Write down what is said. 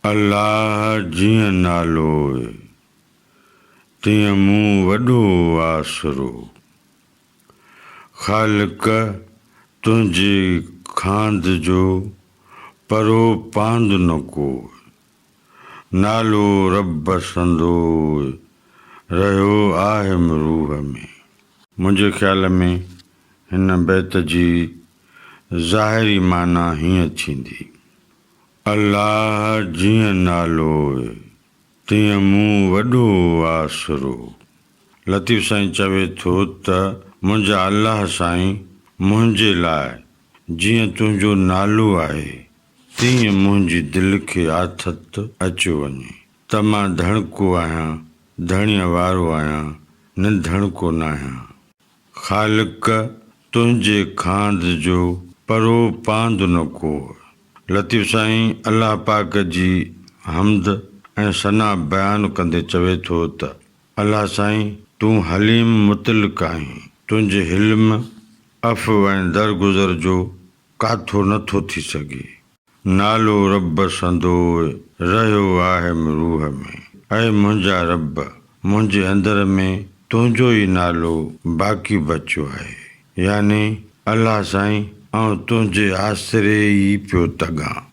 الله جيئن نالو تيئن مون وڏو آسرو. خالق تنهنجي کاند جو پرو پاند نه ڪو. نالو رب سندو رهيو آهيم روح ۾. منهنجي خيال ۾ هن بيت جي ظاهري معنيٰ هيئن ٿيندي. الله جيئن نالو تيئن مون وڏو آسرو. لطيف سائين چوي ٿو ته منهنجا الله سائين منهنجي لاء جيئن تنهنجو نالو آهي تيئن منهنجي دل کي آٿت اچيو وڃي ته مان ڌڻڪو آهيان ڌڻيء وارو آهيان نڌڻڪو ناهيان. خالق تنهنجي کاند جو پرو پاند نه ڪو. لطيف سائين الله پاڪ جي حمد ۽ ثنا بيان ڪندي چوي ٿو ته الله سائين تون حليم مطلق آهين، تنهنجي حلم، عفو ۽ درگذر جو ڪاٿو نه ٿو ٿي سگهي. نالو رب سندوء رهيو آهيم روح ۾. اي منهنجا رب! منهنجي اندر ۾ تنهنجو ئي نالو باقي بچيو آهي. يعني الله سائين آئون تنهنجي آسري ئي پيو تڳان.